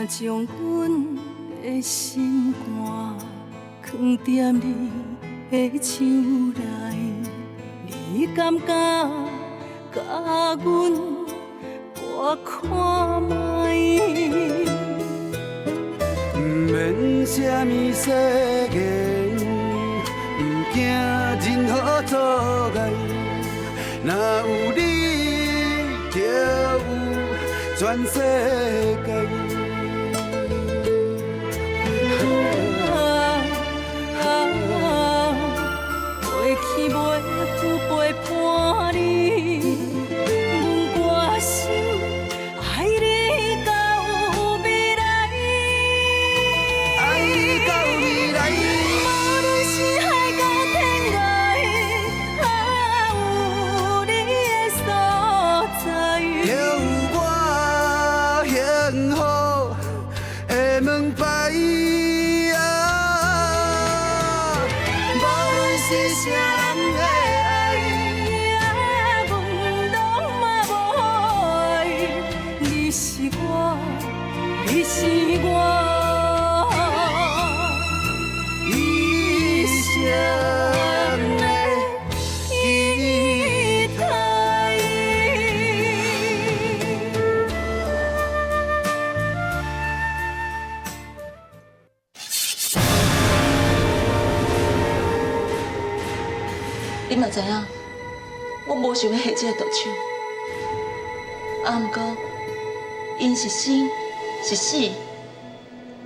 將阮的心肝囥踮你的手內，你敢敢共阮搏看覓？毋免啥物誓言，毋驚任何阻礙，若有你，就有全世界。过去袂赴陪伴你，阮歌心愛你到未來。愛你到未來。無論是海角天涯，有你的所在，就有我幸福的門牌。無論是啥人的愛，阮攏嘛無愛。你是我，你是我一生的期待。你嘛知影，我無想欲下這个毒手。啊，毋過，𪜶是生是死，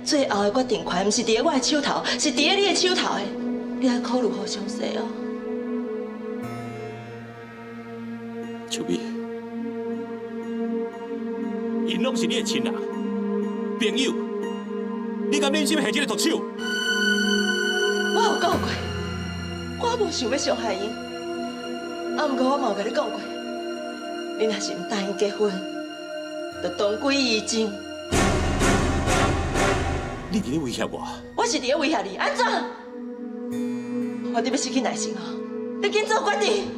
最後的決定權毋是佇咧我的手頭，是佇咧你的手頭的。你愛考慮好詳細哦。秋美，𪜶攏是你的親人、朋友，你敢忍心下這个毒手？我有講過，我無想欲傷害𪜶。啊，毋過我嘛有共你講過，你若是毋答應結婚，就同歸於盡。你佇咧威脅我？我是佇咧威脅你，按怎？我得欲失去耐性哦，你緊做決定。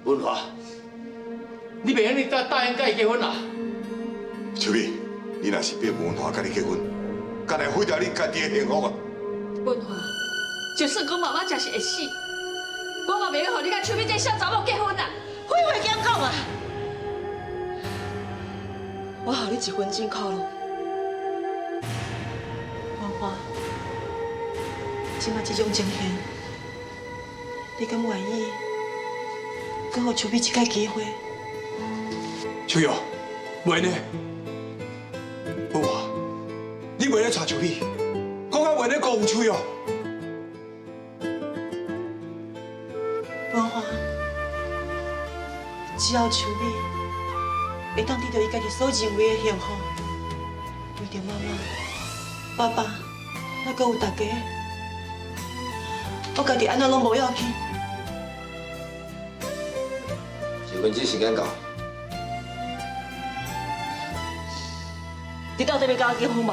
文華，你袂用你答應佮伊結婚啦？秋美，你若是逼文華佮你結婚，敢會毀掉你家己的幸福啊？文華，就算講媽媽真是會死，我嘛袂用予你佮秋美這个痟查某結婚啦！廢話減講啊！我予你一分鐘考慮。文華，這馬這種情形，你敢願意閣予秋美一擺機會？秋玉，袂呢？文華，你袂咧娶秋美，閣較袂咧辜負秋玉。文華，只要秋美會當得著伊家己所認為的幸福，為著媽媽、爸爸，還閣有大家，我家己按怎攏無要緊。結婚這時間到，你到底欲佮我結婚無？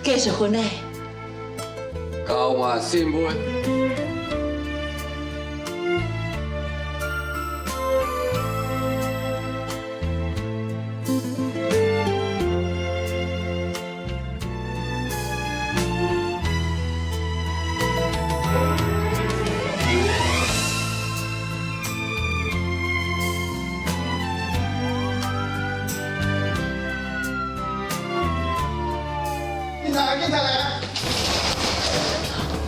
繼續婚禮，交換信物。警察來，警察來啊！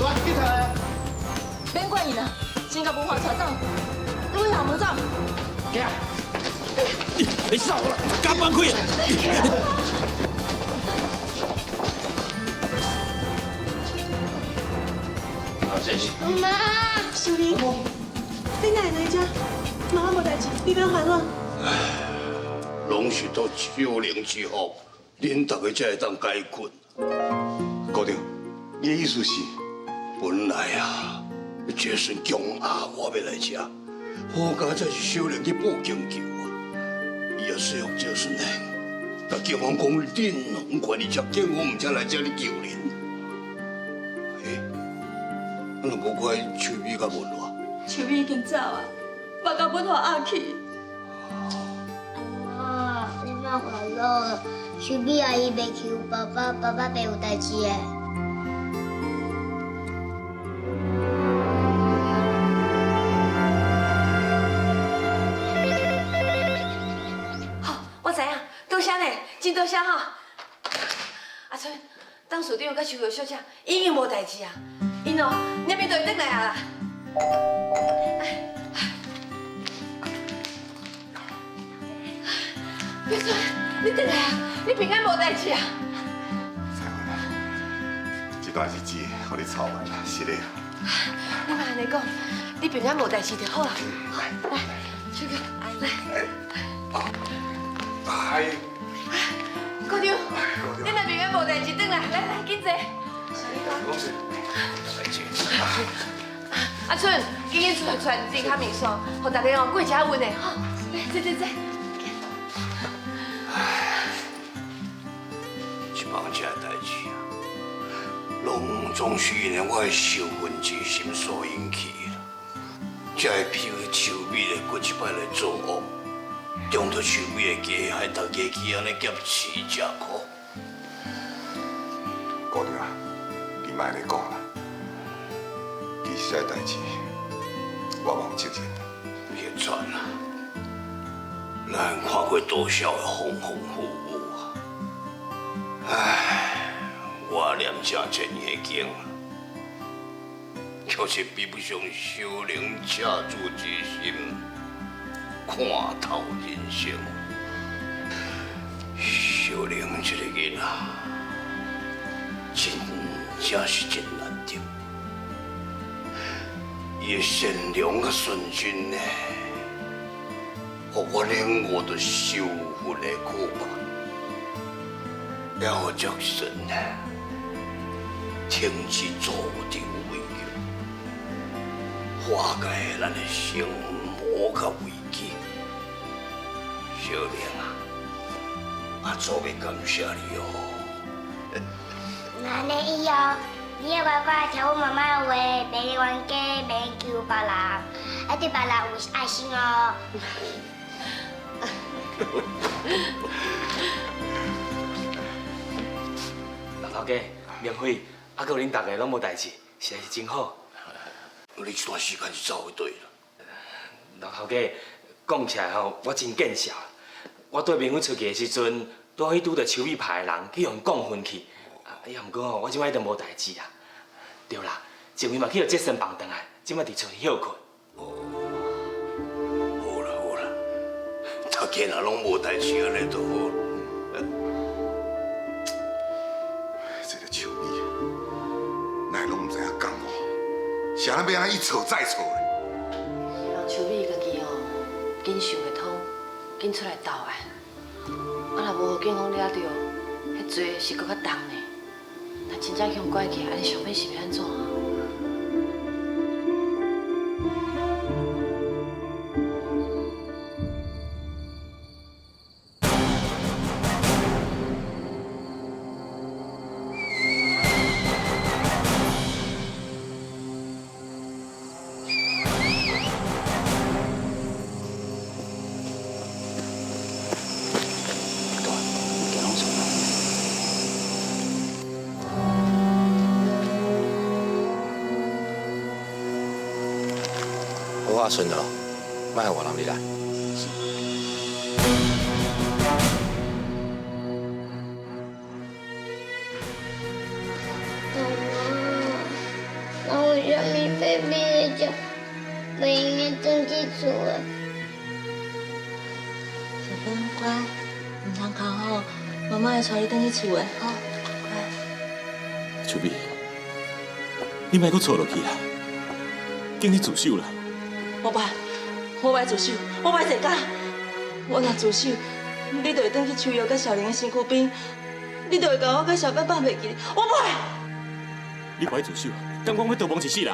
來，警察來啊！免管伊啦，先共文華帶走，你去後門走。行。你走啦，敢放開啊！好，謝謝。媽，秀玲，你哪會來這？媽媽無代誌，你免煩惱。攏是托秋玲之福，恁大家才會當解困。股長，你的意思是？本來啊，傑森強壓我欲來遮，好佳哉是小玲去報警求啊，伊也說服傑森呢，共警方講恁攏管你遮，警方毋才來遮咧救恁。欸，啊若無看秋美佮文華？秋美已經走啊，嘛共文華壓去。媽，你莫煩惱，秋美阿姨袂欺負爸爸，爸爸袂有代誌的。好，我知影，多謝呢，真多謝哈。阿春，董事長佮秋玉小姐已經無代誌啊，𪜶哦，明明就會轉來啊啦。碧春，你轉來啊！你平安無代誌啊？彩雲啊，這段日子予你操煩啦，是嘞。你莫按呢講，你平安無代誌就好啊。來，秋玉，來。阿姨。股長，你若平安無代誌，轉來，來來，緊坐。阿春，緊緊出來出來煮較麵線，予大家哦過食穩的吼。來，坐坐坐。唉，這幫這代誌啊，攏總是因為我的仇恨之心所引起的，才會批秋美的閣一擺來作惡，中途秋美的家害大家去按呢劫持食苦。股長啊，你莫按呢講啦。其實這代誌，我嘛有責任。葉川啊，咱看過多少的風風雨雨啊！唉，我念這真的經，卻是比不上小玲赤子之心，看透人生。小玲這個囡仔，真正是真難得。伊的善良佮純真呢，予我領悟著修佛的苦吧，也予眾生呢停止造成危機，化解咱的心魔佮危機。小玲啊，阿祖欲感謝你哦。那按呢以後，你要乖乖聽阮媽媽的話，袂冤家，袂欺負別人，愛對別人有愛心哦。老頭家、明輝，啊，閣有恁逐个攏無代誌，實在是真好。你這段時間是走去佗啦？老頭家，講起來吼，我真見笑。我綴明輝出去的時陣，拄好去拄著秋美拍的人去予𪜶講昏去。啊，毋過吼，我這擺都無代誌啊。對啦，前日嘛去予傑森放轉來，這擺佇厝歇睏。哦，好啦好啦，大家若攏無代誌按呢就好。這個秋美，哪會攏毋知影感悟，啥人欲按呢一錯再錯咧？希望秋美家己吼，緊想會通，緊出來投案。啊，若無予警方掠著，彼罪是閣較重呢。若真正予人關起來，按呢上尾是欲按怎？好啊，順咯，莫予外人入來。媽媽，那為啥物飛飛的食，袂用得轉去厝的？小芬乖，毋通哭吼，媽媽會帶你轉去厝的吼，乖。秋美，你莫閣錯落去啦，緊去自首啦！我袂，我袂自首，我袂坐監。我若自首，你就會轉去秋玉佮小玲的身軀邊，你就會共我佮小芬放袂記，我袂。你無愛自首，敢講欲逃亡一世人？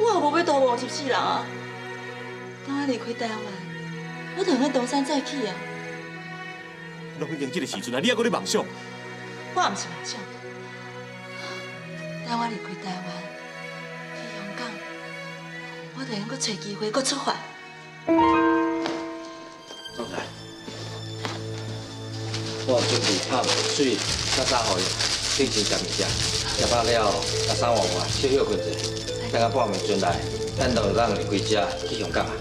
我也無欲逃亡一世人啊！當我離開台灣，我就會用東山再起啊！攏已經這个時陣啊，你猶閣咧妄想？我毋是妄想。等我離開台灣，去香港，我就會閣揣機會閣出發。總裁，我有準備泡水、佮衫予伊，定時食物件，食飽了，佮衫換換，小歇睏者，等到半暝陣來，咱就會當離開遮去香港啊。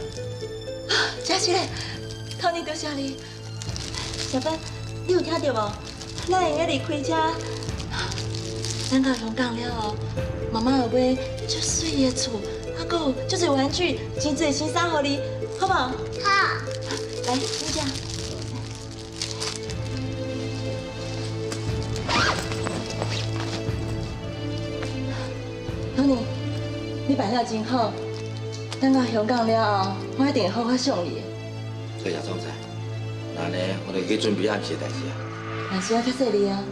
真是嘞，托尼多謝你。小芬，你有聽到無？咱會用離開遮，咱到香港了後，媽媽會買足媠的厝，啊，閣有足濟玩具，真濟新衫予你，好無？好。來，你食。托尼，你辦了真好，等到香港了後，我一定會好好賞你的。多謝總裁，那呢，我就去準備暗時的代誌啊。但是要較細膩啊。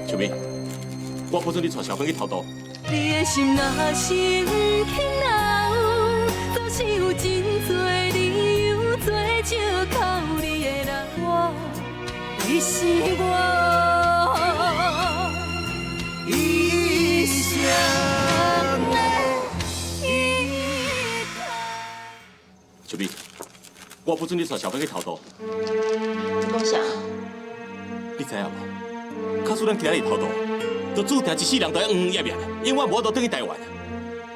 秋美，我不准你帶小芬去偷渡。你的心若是毋肯留，總是有真濟理由做借口你的人，我你是我一生的依靠。秋美，我不准你帶小芬去偷渡。你講啥？你知影無？假使咱今日偷渡，就注定一世人都要黃黃葉葉，永遠無法度轉去台灣。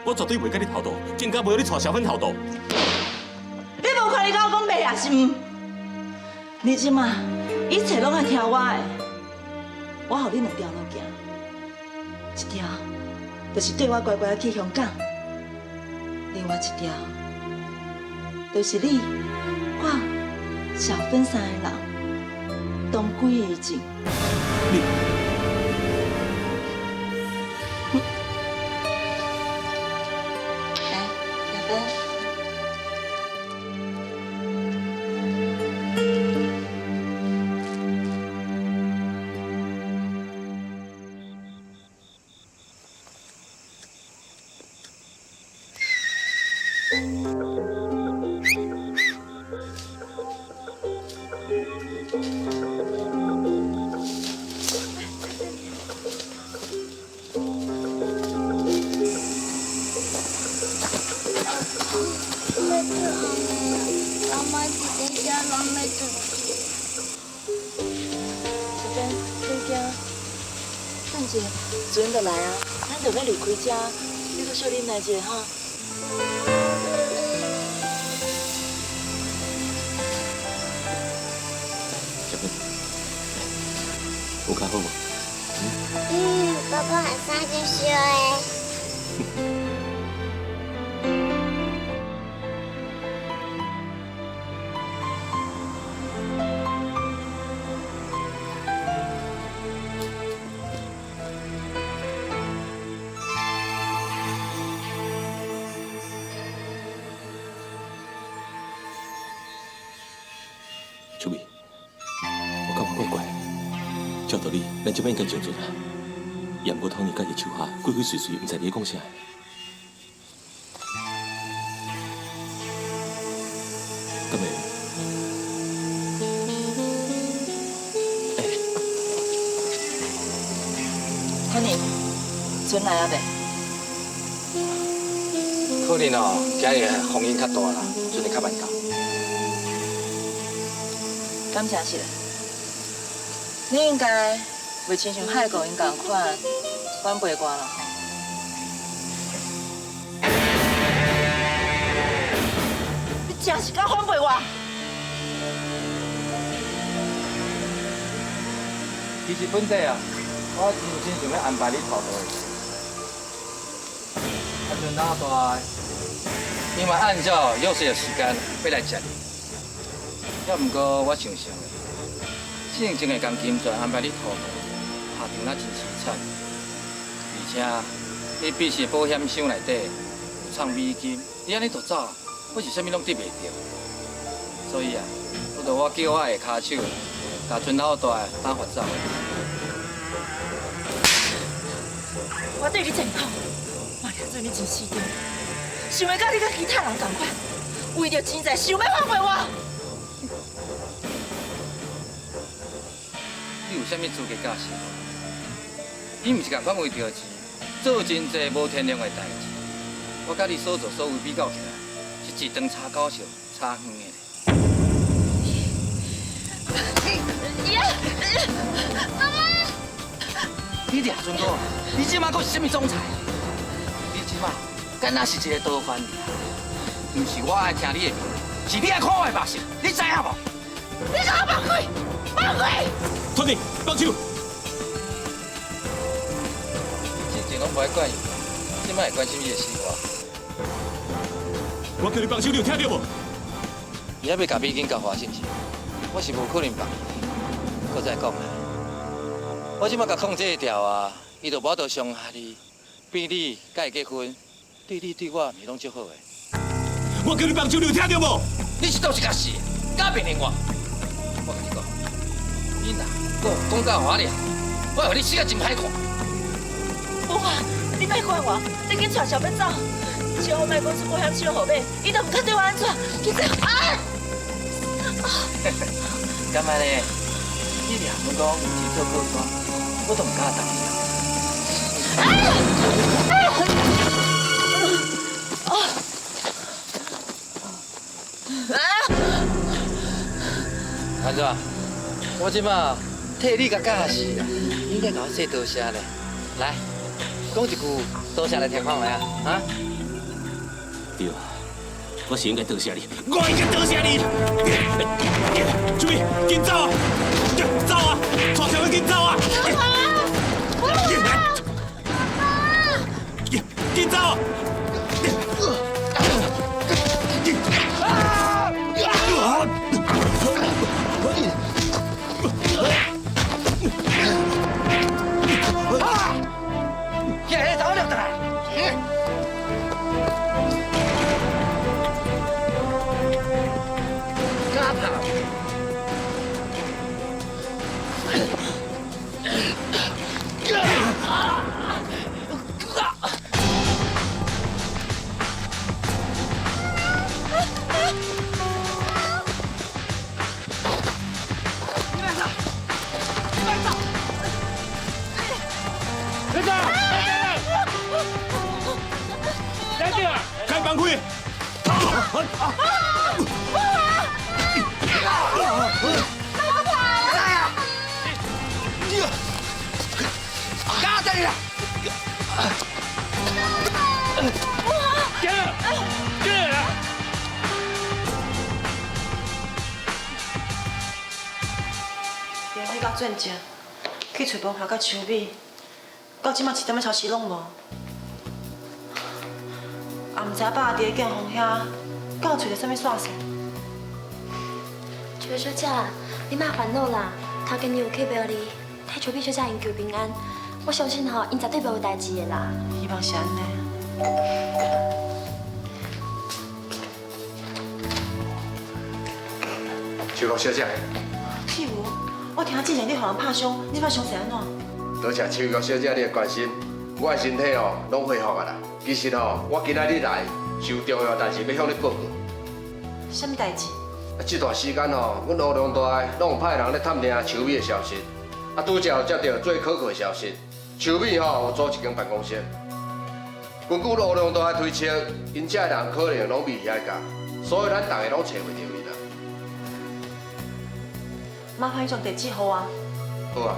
我絕對袂佮你偷渡，更加袂予你帶小芬偷渡。你無權利共我講袂也是毋？你這馬一切攏愛聽我的，我予你兩條路行，一條就是綴我乖乖去香港，另外一條就是你、我、小芬三個人同歸於盡。你。來，小芬。船就來啊，咱就欲離開遮，你閣小忍耐一下吼。小芬，有較好無？嗯，爸爸喊三就燒的。秋美，我感覺怪怪。照道理，咱這擺應該上船啊。也毋過托尼佮伊手下鬼鬼祟祟，毋知佇咧講啥。敢會？欸，托尼，船來啊未？可能哦，今日風湧較大啦，船會較慢到。敢誠實？你應該袂親像海國𪜶仝款反背我啦吼？你真是敢反背我？其實本底啊，我真心想欲安排你偷渡的。啊，陣老大，伊嘛按照約束的時間欲來接你。也毋過我想想，進前會共金泉安排你偷渡，下場若真凄慘。而且你彼時保險箱內底有藏美金，你按呢就走，我是啥物攏得袂著。所以啊，我就我叫我下跤手，共村老大打发走。我对你真好，我掠准你真死定，想袂到你佮其他人仝款，为著钱财想欲反背我。你有啥物资格教训我？你毋是仝款为著钱，做真济无天良的代志。我佮你所作所为比较起来，是一长差九笑，差远的。妈妈，你掠准我，你这马阁是啥物总裁？你这马敢若是一个逃犯尔，毋是我爱听你的，是你爱看我的目色，你知影无？你共我放开，放开！托尼，放手！之前拢无爱管伊，这摆会关心伊的死活。我叫你放手，你有听著无？伊犹未共美金交华信是，我是无可能放伊。阁再讲啦，我这摆共控制掉啊，伊就无法度伤害你，变你佮伊结婚，对你对我毋是拢足好的。我叫你放手，你有听著无？你这都是共死，敢命令我？我共你讲，你若阁讲到我了，我会予你死甲真歹看。无啊，你莫怪我，你紧带小要走，只要我莫讲出保险箱号码，伊就毋敢对我按怎。其实啊，敢按呢？你掠阮讲有钱做靠山，我都毋敢答应。安怎？我这马替你共教示啦，应该共我说多谢咧。来，讲一句多谢来听看觅啊！啊？对，我是应该多谢你，我应该多谢你。秋美，紧走啊！走啊！带小妹紧走啊！紧走！起来，走了，转来。敢跑？开放开！敢等你啦！行，行啦！连去到钻石，去揣文华佮秋美，到这马一点仔消息拢无。也毋知影爸伫咧警方遐，敢有揣著啥物线索？秋小姐，你莫烦恼啦，头家娘有去庙里替秋美小姐𪜶求平安，我相信吼，𪜶绝对无有代志的啦。希望是按呢。秋国小姐，志武，我听之前你予人拍伤，你这摆伤势按怎？多谢秋国小姐你的关心，我的身体哦拢恢复啊啦。其实吼，我今仔日来是有重要代志欲向你报告。啥物代志？啊，这段时间吼，阮乌龙大拢有派人咧探听秋美的消息，啊，拄才有接到最可靠的消息，秋美吼有租一间办公室。根据乌龙大的推测，𪜶遮的人可能拢未遐家，所以咱逐个拢揣袂著𪜶啦。麻烦你将地址予我。好啊。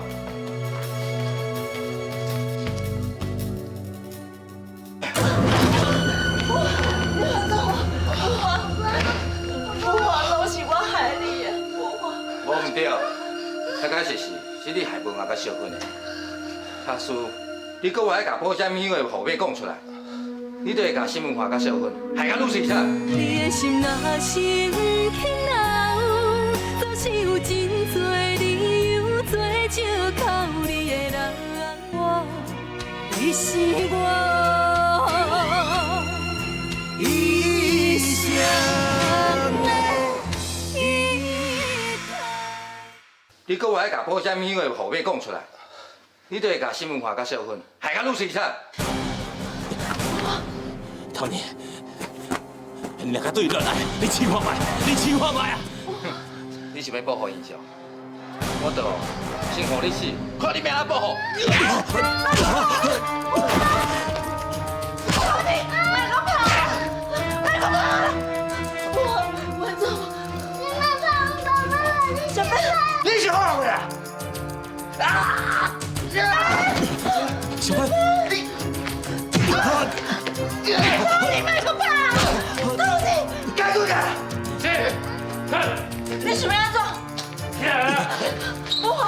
对，较确实是你害文华佮小芬的。假使你阁有爱共保险箱的号码讲出来，你就会共沈文华佮小芬害甲愈水啥？你的心若是毋肯留，总是有真多理由做借口你的人，我你是我一生的依你阁话爱共保险箱的号码讲出来，你就会共新文化佮小芬害甲愈凄惨。托尼，你两个对乱来，你试看觅，你试看觅啊！你想欲报复𪜶上？我就先予你死，看你欲按怎报复。托尼，莫阁拍啦，莫阁拍啦！我我做，你莫拍阮爸爸啦！小芬，你是好人啊！小芬，你，你莫阁拍，托尼，赶紧来！是，你想欲按怎？起来啊！不华，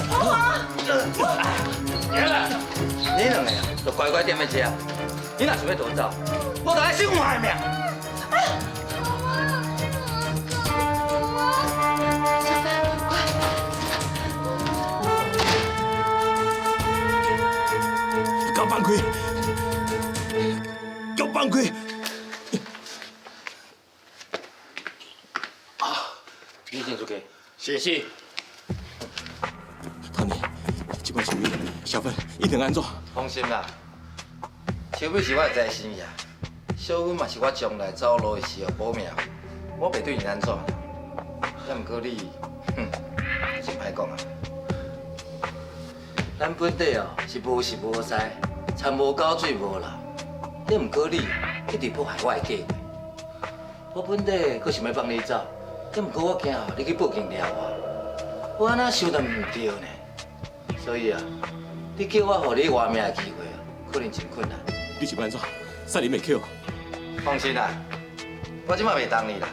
不华，你两个啊，就乖乖踮咧遮。你若想欲逃走，我就爱小华的命。小芬，乖。给我放开！给我放开！你先出去。是是。托尼，这摆秋美、小芬一定按怎？放心啦，秋美是我的财神爷，小芬嘛是我将来走路的时候保命，我袂对𪜶按怎。也毋过你，哼，真歹讲啊。咱本地哦是无时无灾，田无沟水无流，也毋过你一直破坏我的计划。我本底阁想欲放你走，也毋过我惊你去报警掠我，我按怎想都毋对呢。所以啊，你叫我予你活命的机会啊，可能真困难。你是欲按怎？杀人袂扣？放心啦，我这摆袂动你啦，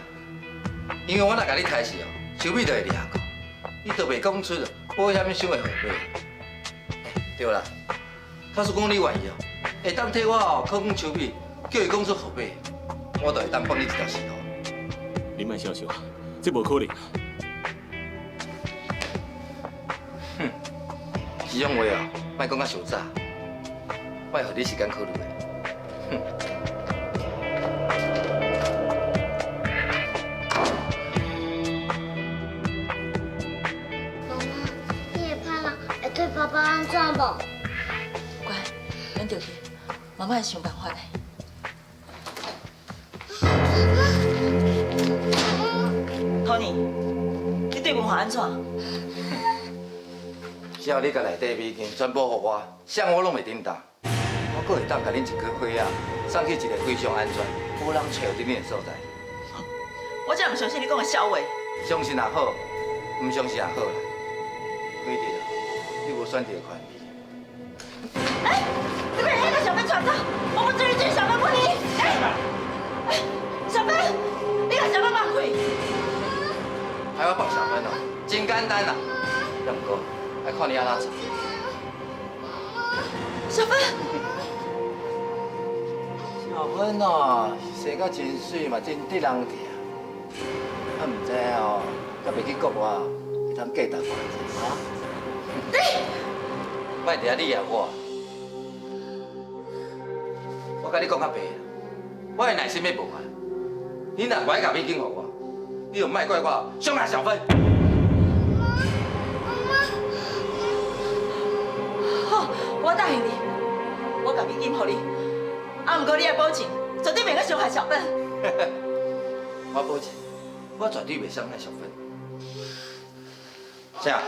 因为我若共你刣死哦，秋美就会掠过，你就袂讲出保险箱的号码。欸，对啦，假使讲你愿意哦，会当替我哦考问秋美，叫伊讲出号码，我就会当放你一条生路。你莫相信我，这无可能。哼，这种话哦，莫讲甲伤早，我会予你时间考虑的。哼。妈妈，你会怕人会对爸爸按怎无？乖，免着急，妈妈会想办法的。托尼，你对文华按怎？只要你共内底美金全部予我，啥我拢袂振动。我阁会当共恁一个伙仔送去一个非常安全、无人揣著恁的所在。我才毋相信你讲的痟话。相信也好，毋相信也好啦。反正你无选择的权利。哎，你别那个小芬传走，我不准你对小芬不利。哎，小芬，你共小芬放开。还要放小芬哦，真简单啦。也毋过爱看你按怎做。小芬，小芬哦，生甲真媠嘛，真得人疼。啊，毋知哦，阁袂去国外，会当嫁台湾啊？你，莫伫遐你揶我，我共你讲较白啦，我的耐心欲无啊。你若无爱共美金予我，你就莫怪我伤害小芬。好，我答应你，我共美金予你，啊，毋过你爱保证，绝对袂阁伤害小芬。我保证，我绝对袂伤害小芬。啥？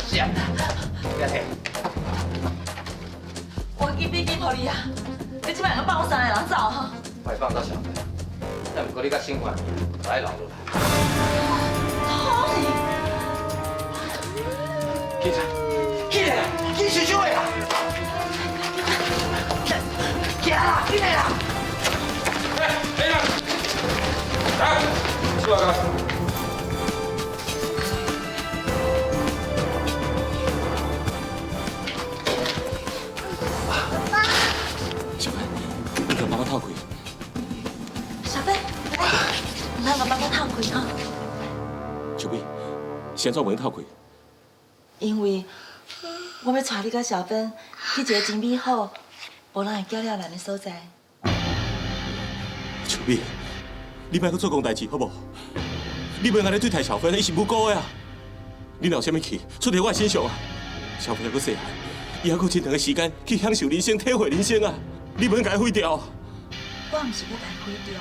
是啊，你听。我给美金予你啊，你这摆会放我三个人走哈？我会放走小芬，但毋过你佮新欢爱留落来。托尼，起来，起来，起想想的啦！起来啦，起来啦！哎，等一下，来，出来干。小芬，你共妈妈透气。小芬，来，咱共妈妈透气哈。秋美，是按怎袂透气？因为我欲帶你佮小芬去一个真美好、無人會攪了咱的所在。秋美，你莫閣做戇代誌好無？你袂按呢對待小芬，伊是無辜的啊！你若有啥物氣出佇我的身上啊？小芬猶閣細漢，伊猶閣有真長的時間去享受人生、體會人生啊！你袂共伊毀掉。我毋是欲共伊毀掉，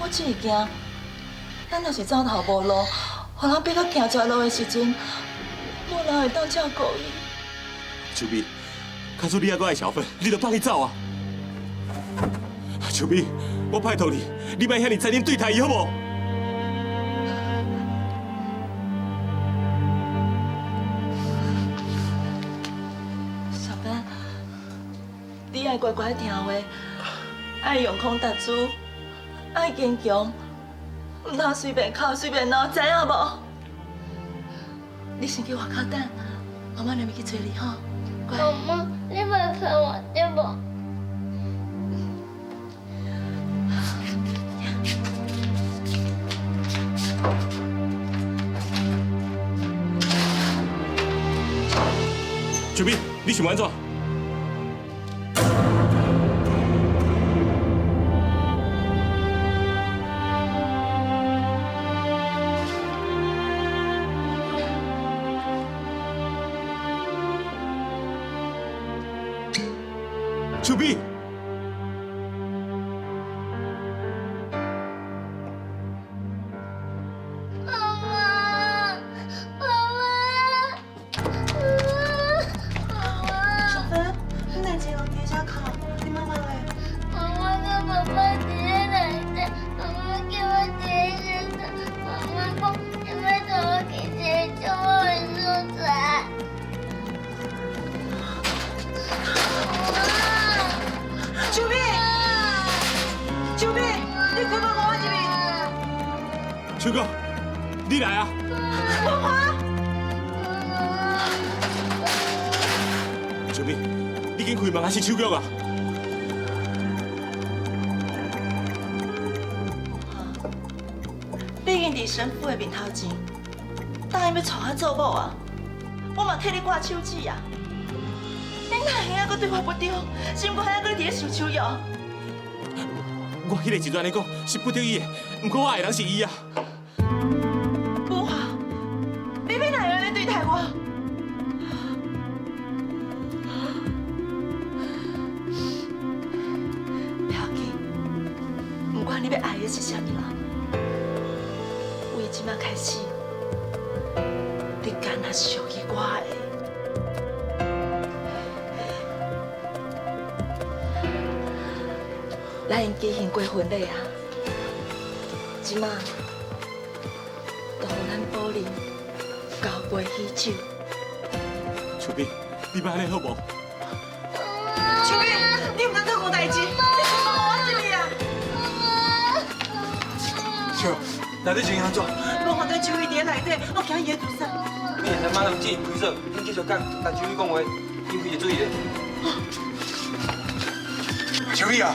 我只是驚，咱若是走投無路，予人逼到行絕路的時陣，無人會當照顧伊。秋美，假使你猶閣愛小芬，你就放伊走啊！秋美，我拜託你，你莫遐爾殘忍對待伊好無？小芬，你愛乖乖聽話，愛用功讀書，愛堅強，毋通隨便哭隨便鬧，知影無？你先去外口等，媽媽入去揣你吼。乖。媽媽，你袂騙我對無？秋美，你想欲按怎？秋美。媽媽，媽媽，小芬，你哪一个人佇遮哭？你媽媽咧？媽媽跟爸爸佇咧內底，媽媽叫我佇咧身上，媽媽講你欲帶我去一个足好的所在。秋美，秋美，你開門予我入去。秋哥，你來啊！文華，秋美，你緊開門還是手腳啊？你已經佇神父的面頭前，答應欲娶我做某啊！我嘛替你掛手指啊！你哪會還閣對我不忠，心肝還閣佇咧想秋玉？我彼个時陣按呢講是不得已的，毋過我愛的人是伊啊！文華，你欲哪會按呢對待我？不要緊，不管你欲愛的是啥物人，為這馬開始，你敢若是屬於我的。咱已經舉行過婚禮啊，這馬就予咱寶林交杯喜酒。秋美，你莫按呢好無？秋美，你毋通做戇代誌，你開門予我入去啊！秋，內底情形按怎？無看到秋美佇咧內底，我驚伊會自殺。你會使馬上進行開鎖，恁繼續講，共秋美講話，緊開就注意咧。秋美啊，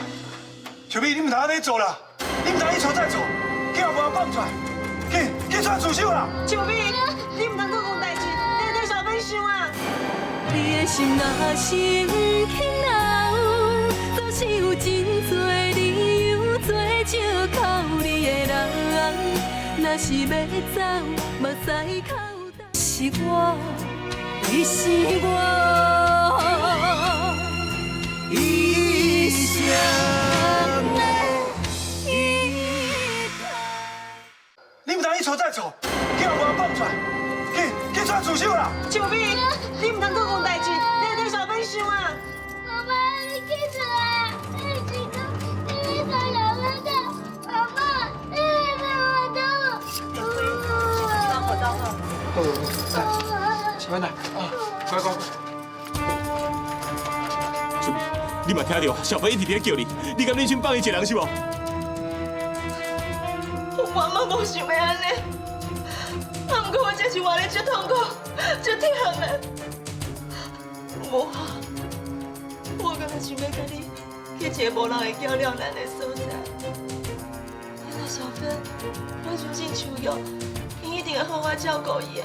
秋美，你毋通按呢做啦！你毋通一錯再錯，去予無人放出來，去去出來自首啦！秋美，你毋通做戇代誌，你會對小芬想啊！你的心若是毋肯留，總是有真濟理由做借口你的人。若是欲走，目屎哭，是我，你是我，一生的依靠。你毋通一錯再錯，去予無人放出來，去去出來自首啦！秋美，你毋通做戇代誌，你會對小芬想啊！媽媽，你起出來！你是講你欲帶小芬走？媽媽，你會騙我走？好，來，小芬來，啊，乖乖。秋美，你嘛聽著，小芬一直佇咧叫你，你敢忍心放伊一个人是無？我嘛無想欲按呢，啊，毋過我這是活咧足痛苦、足忝的。無法，我敢若想欲共你去一个無人會攪了咱的所在。那小芬，我相信秋玉，伊一定會好好照顧伊的，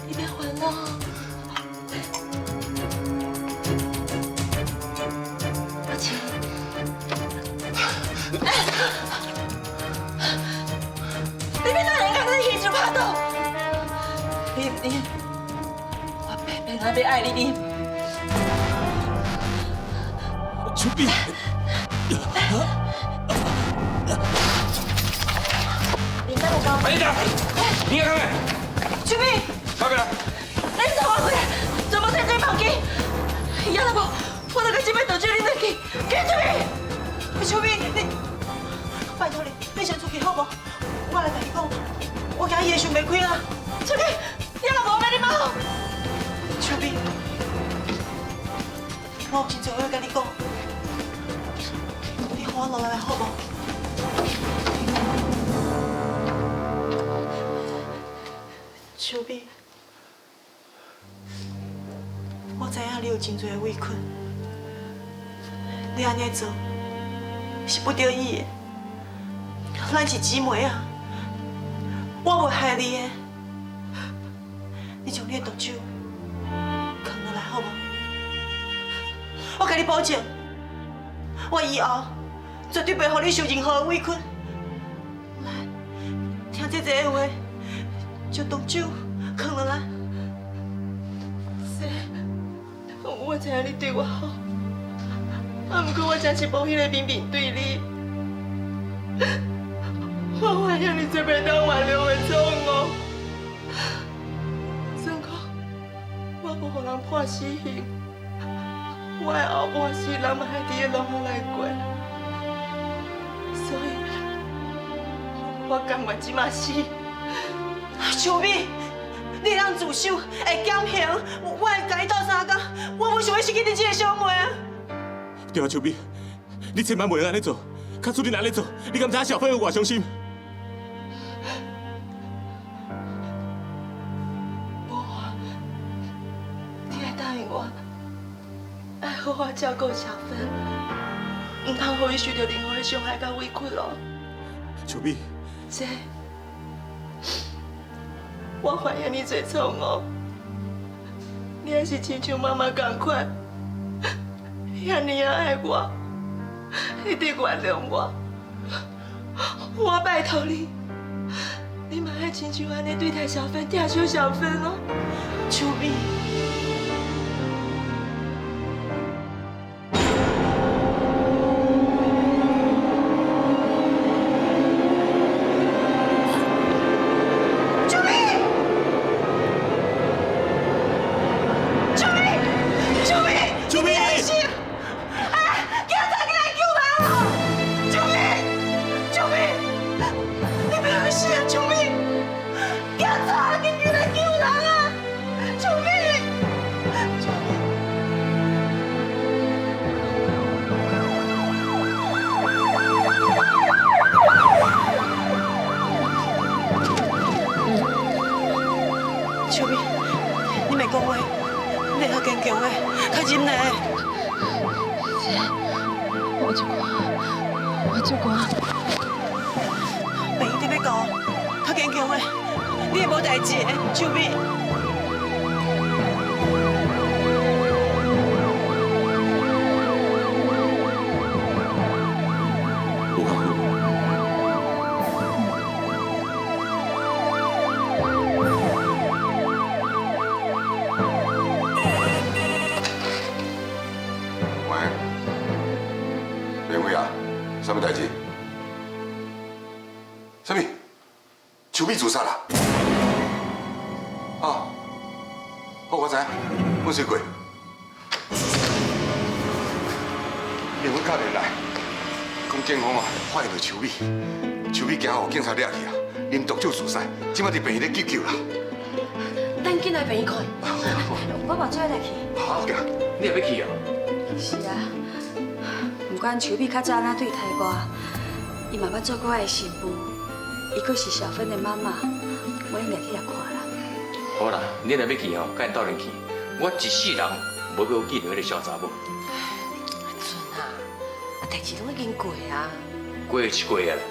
你別煩惱。你欲哪会共你牵手拍倒？你毋啉，我偏偏仔欲爱你啉。秋美，你等我。阿你等，你看看。秋美，快过来。你走我过来，全部摕水房间。呀，老婆，我著甲这摆倒酒啉落去，紧出去！秋美，你拜托你，你先出去好无？我来共伊讲，我惊伊会想袂开啦。出去，你若无欲你骂。秋美，我有真济话欲共你讲，你予我落来好无？秋美，我知影你有真济的委屈，你按呢做是不得已的。咱是姊妹啊，我袂害你的。你将你的毒酒囥落来好无？我共你保证，我以后绝对袂予你受任何的委屈。来，听姐姐的话，将毒酒囥落来。我知影你对我好，啊，毋过我真是无彼个面面对你。我犯遐尔济袂当原谅的错误，算讲我无予人判死刑，我的后半世人嘛爱伫咧牢房内过，所以，我甘愿这马死。秋美，你会当自首，会减刑，我会共你斗相共，我无想欲失去你这个小妹啊。对啊，秋美，你千万袂用按呢做，假使你若按呢做，你敢知影小芬有偌伤心？无啊，你爱答应我，爱好好照顾小芬，毋通予伊受著任何的伤害佮委屈哦。秋美，这我犯遐尔济错误，你也是亲像妈妈仝款，遐尔仔爱我，一直原谅我，我拜托你，你嘛爱亲像按呢对待小芬、疼惜小芬哦，秋美。秋美，你袂讲话，你会较坚强的，较忍耐的。姐，我足寒，我足寒。病院伫欲到，较坚强的，你会无代志的，秋美。啥物代志？啥物？秋美自杀啦？啊，好，我知影，阮先过。因阮教练来，讲警方啊发现著秋美，秋美惊予警察掠去啊，啉毒酒自杀，这摆伫病院咧急救啦。咱紧来病院看。我嘛做伙来去。好，行。你也欲去哦？是啊。不管秋美较早按怎对待我，伊嘛捌做过我的新妇，伊阁是小芬的妈妈，我应该去遐看啦。好啦，你若欲去吼，佮𪜶斗阵去。我一世人无欲见著彼个痟查某。阿春啊，啊代志拢已经过啊。过是过啊啦，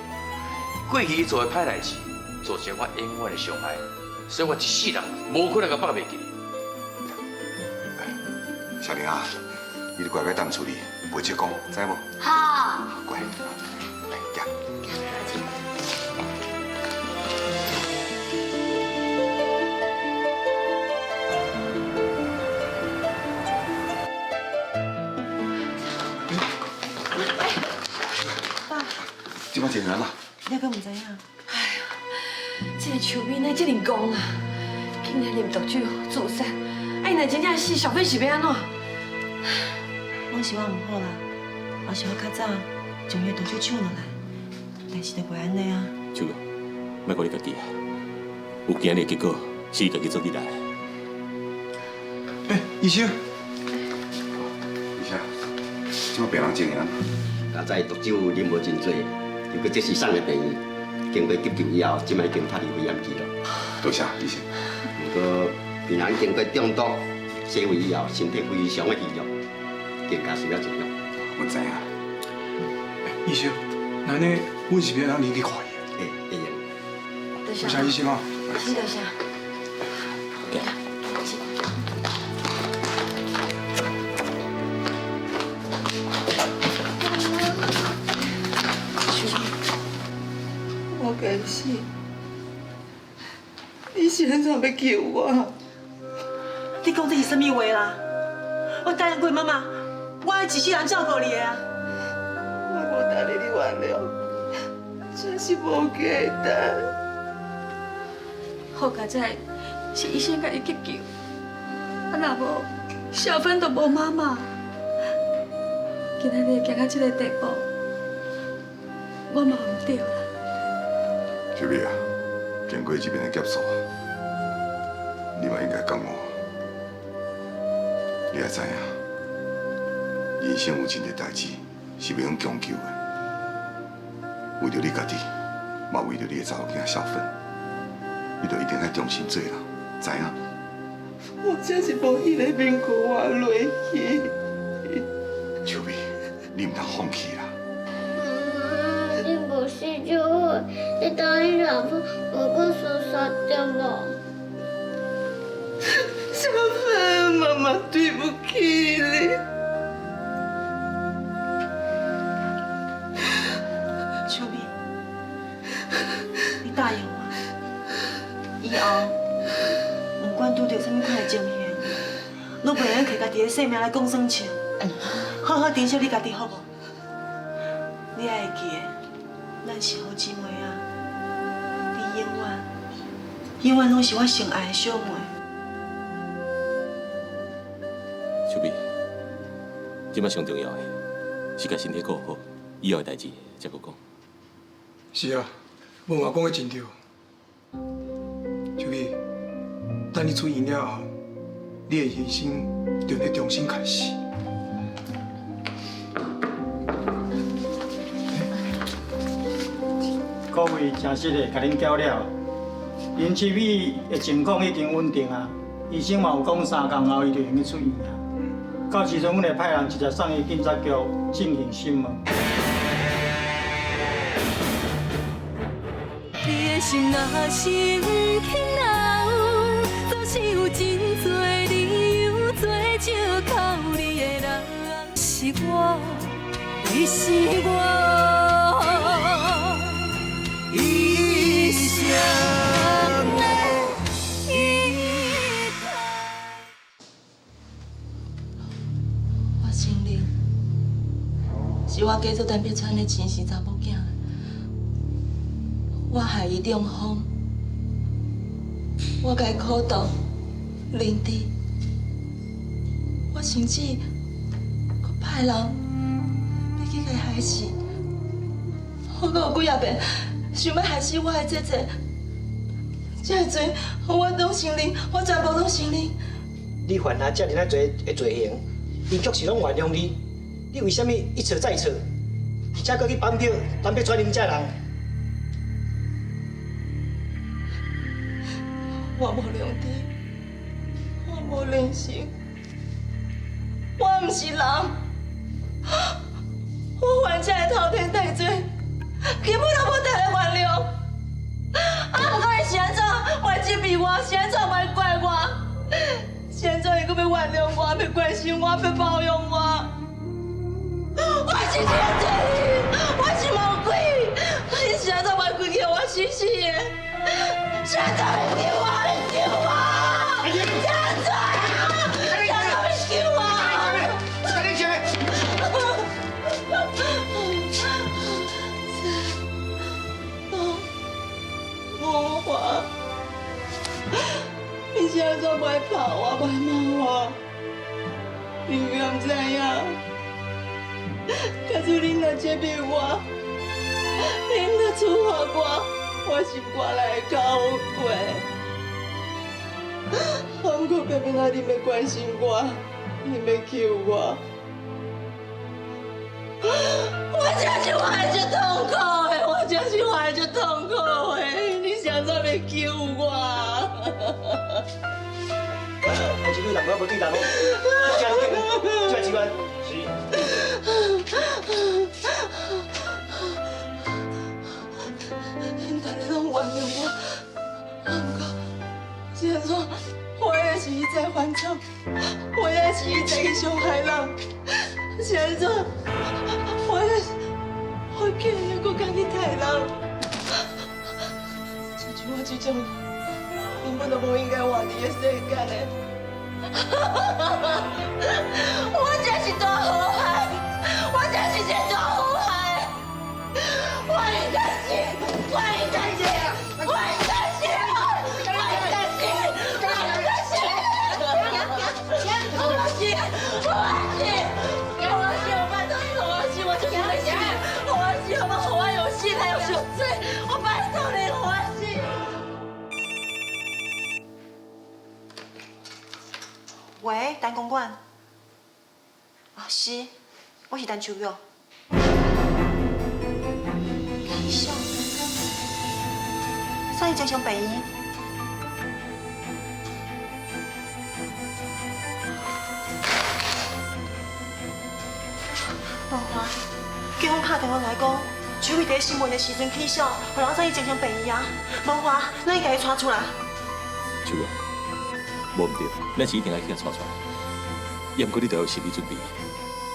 过去伊做的歹代志，造成我永远的伤害，所以我一世人无可能共放袂记。小玲啊，你著乖乖踮厝里，袂出讲，知无？好。乖，来。行。爸，這擺情形啦？你閣毋知影？哎呀，這个秋美哪這麼戇啊？竟然啉毒酒自殺，啊！伊若真正死，小芬是欲按怎？拢是我毋好啦，若是我较早將伊的毒酒搶落來，代誌就袂按呢啊。秋玉，莫怪你家己啊，有今日的結果是你家己做起來的。欸，醫生，醫生，這擺病人情形？剛才毒酒啉無真濟，又閣即時送來病院，經過急救以後，這擺已經脫離危險期了。多謝醫生。毋過病人經過中毒洗胃以後，身體非常的虛弱，更加需要治療。我知影。醫生，那呢，阮是欲通入去看伊？會，會用。多謝。多謝醫生啊。多謝。我该死！你是按怎欲救我？你講這是啥物話啦？我答應過媽媽，我愛一世人照顧你的啊！我無值得你原諒，真是無簡單。好佳哉，是醫生共伊急救，啊若無，小芬就無媽媽。今仔日行到這個地步，我嘛毋對啦。秋美啊，經過這邊的檢索，你嘛應該感恩。你也知影，人生有真濟代誌是袂用強求的。為著你家己，嘛為著你的查某囝小芬，你就一定愛重新做人，知影？我真是無彼個面顧活落去。秋美，你毋通放棄啦！媽媽，你無死就好，你答應老婆無閣自殺對無？小芬，媽媽對不起你。秋美，你答應我，以後不管拄著啥物款的情形，攏袂用摕家己的性命來講耍笑，好好珍惜你家己，好無？你愛會記得，咱是好姊妹啊！你永遠、永遠攏是我上愛的小妹。秋美，這擺上重要的是共身體顧好，以後的代誌才閣講。是啊，文華講得真對。秋美，等你出院了後，你的人生就得重新開始。各位誠實的，共恁交了，林秋美的情況已經穩定啊，醫生嘛有講3工後伊就會用出院啊。到時陣，阮會派人直接送伊警察局進行審問。你的心若是毋肯留，總是有真濟理由做借口。你的人是我，你是我一生的依靠。我承認，是我假做陳碧川的親生查某囝。我害伊中風，我共伊苦毒、认知，我甚至阁派人欲去共伊害死。我阁有幾仔遍想欲害死我的姐姐，這个罪我攏承認，我全部攏承認。你犯下這爾仔濟的罪行，𪜶卻是攏原諒你，你為啥物一錯再錯，而且閣去綁票、陳碧川𪜶這人？我無良知，我無人性，我毋是人，我犯這个滔天大罪，根本就無值得原諒。啊，毋過伊是按怎嘛責備我，是按怎嘛怪我，是按怎伊閣欲原諒我，欲關心我，欲包容我。我是這个罪人，我是魔鬼。怎袂拍我，袂骂我？你敢知影？假使恁若责备我，恁若处罚我，我心肝内会较好过。啊，不过偏偏啊，恁欲关心我，恁欲救我，我真是活得足痛苦的，我真是活得足痛苦的。你啥怎欲救我？我这个人我无对人哦，这这机关是。恁大家拢原谅我，啊，不过是按怎，我也是一再犯错，我也是一再去伤害人，是按怎，我竟然阁敢去杀人，亲像我这种根本就无应该活伫这世间的。我真是大祸害，我真是一个大祸害，我应该死，我应该死，我应该死，我应该死，我应该死，我死，我死，我死，我拜托你，我死，我就是欲死，我死，好无？予我用死来用赎罪，我拜托你，予我死。喂，陈公馆。啊，是，我是陈秋玉。起痟，送伊精神病院。文华，警方敲电话来讲，秋玉伫咧审问的时阵起痟，予人送去精神病院啊。文华，咱应该共伊带出来。秋玉，无毋对，咱是一定爱去共带出来。也毋过你著有心理准备，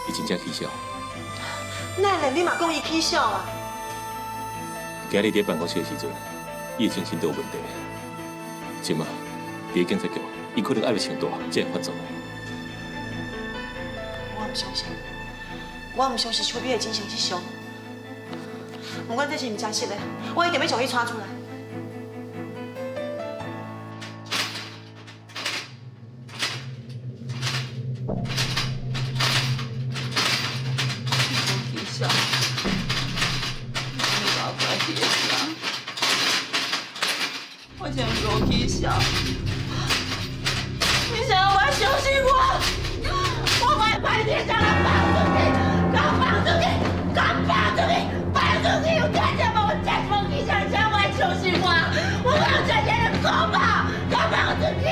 伊真正起痟。哪会连你嘛讲伊起痟啊？今日伫办公室的时阵，伊的精神都有问题。这马伫警察局，伊可能压力伤大，才会发作。我毋相信，我毋相信秋美的精神失常。不管这是毋真实的，我一定欲将伊带出来。我真无起痟，你想要我相信我？我袂歹你，将我放出去，给我放出去，给我放出去，放出去！有听见无？我真无起痟，你想要相信我？我讲这些可怕，给我放出去！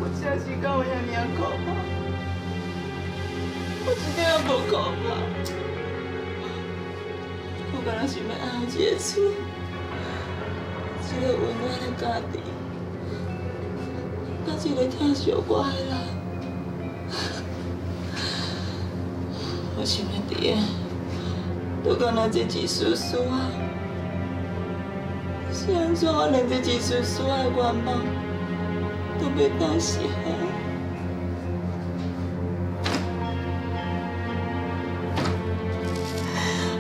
我真是敢有遐尔可怕？我一点也无可怕。我敢若想欲爱有一个厝，一个温暖的家庭，佮一个疼惜我的人。我想欲伫的，都敢若这一丝丝爱。是按怎我连这一丝丝爱的愿望都袂当实现？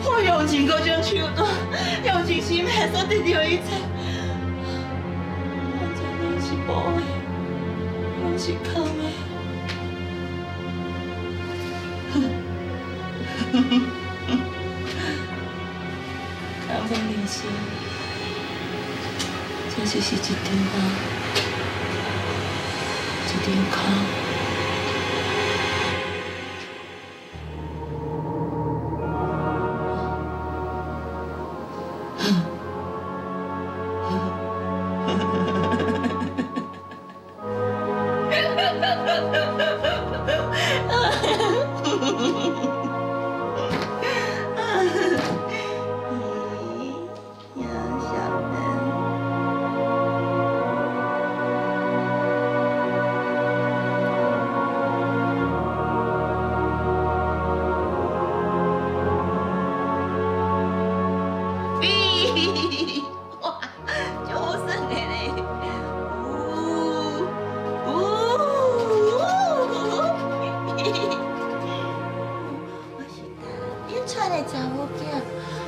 我用尽各种手段，用尽心血所得到一切，反正拢是无的，拢是空的。空的人生，这只是一场梦，一场空。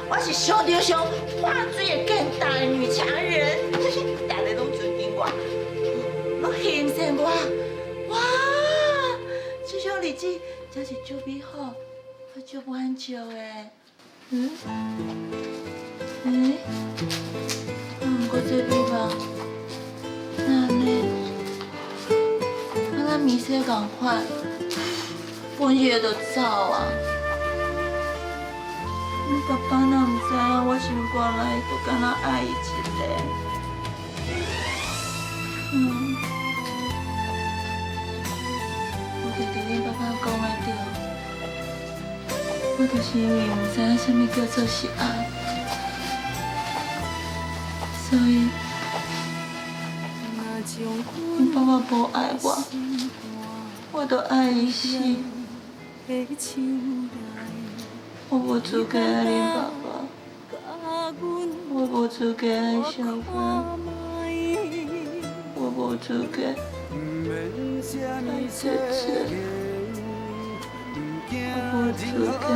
我是上着上破水会见大的女强人，大家拢尊敬我，拢欣赏我。哇，这种日子真是足美好，足满足的。嗯？欸？啊，毋过这美梦，哪按呢？啊，咱明星仝款，本日就走啊。你爸爸若毋知影我心肝内就敢若爱伊一个。嗯，我就伫恁爸爸讲的对，我就是因为毋知影啥物叫做是爱，所以恁爸爸无爱我，我就爱伊死。我无资格爱恁爸爸，我无资格爱小芬，我无资格爱姐姐，我无资格。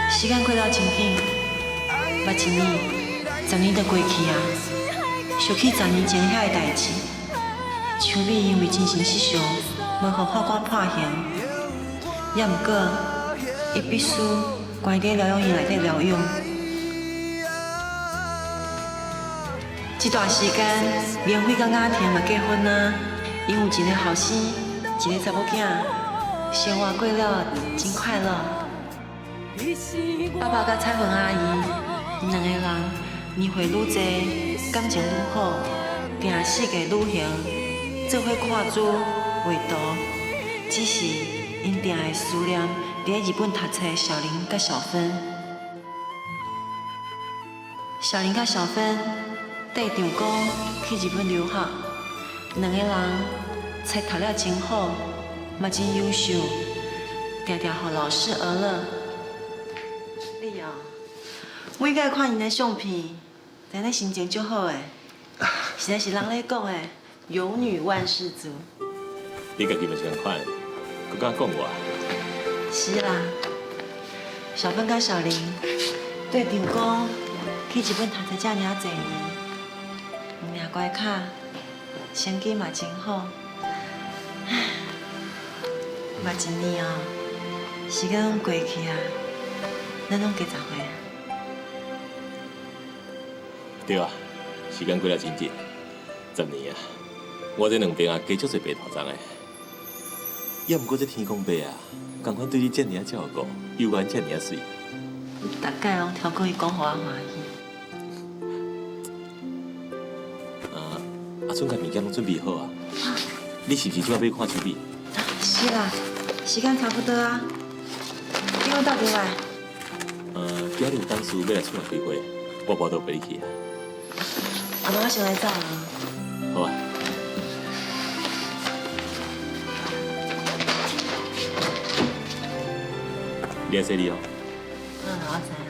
时间过了真紧，捌一年、10年就过去啊。想起10年前遐个代志，秋美因为精神失常，无予法官判刑，也毋过，伊必须关伫疗养院内底疗养。这段时间，明辉佮雅婷嘛结婚啊，𪜶有一个后生，一个查某囝，生活过了真快乐。爸爸佮彩云阿姨，𪜶两个人年岁愈济，感情愈好，定四界旅行，做伙看书、画图。只是𪜶定会思念伫咧日本读册的小玲佮小芬。小玲佮小芬缀丈公去日本留学，两个人册读了真好，嘛真优秀，定定予老师娱乐。你哦，每摆看𪜶的相片，定咧心情足好的，实在是人咧讲的，有女万事足。你家己嘛是仝款，阁敢讲我？是啦，小芬佮小玲缀丈公去日本读册遮尔仔济年，毋尔乖巧，成绩嘛真好。唉，嘛一年哦，时间拢过去啊，咱拢加10岁啊。对啊，时间过了真紧，10年啊，我这两边啊加足济白头鬃的。也毋过这天公伯啊，仝款对你遮尔仔照顾，犹原遮尔仔媠。你逐摆拢超过伊讲予我欢喜。啊，阿春共物件拢准备好啊。你是毋是这摆欲看秋美？是啦，时间差不多啊。你讲倒伫来？今日有同事欲来厝内开会，我无法度陪你去啊。阿妈，我先来走啊。好啊。你爱细腻哦。嗯，我知啊。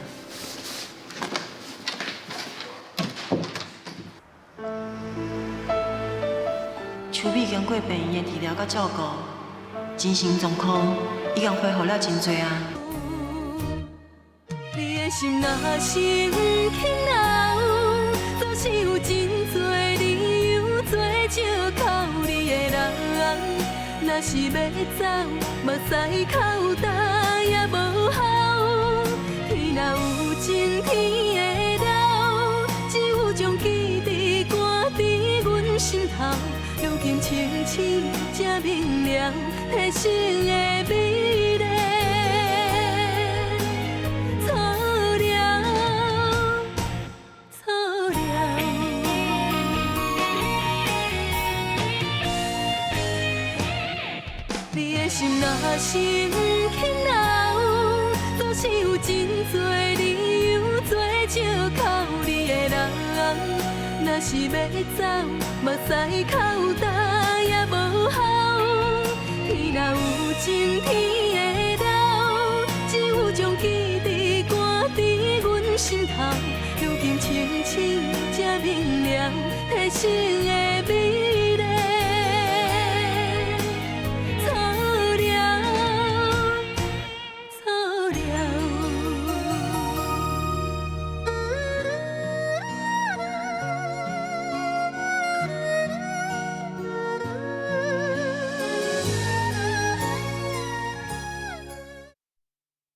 秋美经过病院的治疗佮照顾，精神状况已经恢复了真济啊。你的心若是毋肯留，总是有真济理由做借口你的人。若是欲走，目屎哭焦也无效。天若有情天会老，只有将记忆挂伫阮心头。如今清醒才明了，彼生的美丽。错了，错了。你的心若是毋肯留，总是有真济理由做借口你的人。若是欲走，目屎哭焦也无效。天若若有晴天會老，只有將記憶掛佇阮心頭，如今清醒才明了，提醒的美。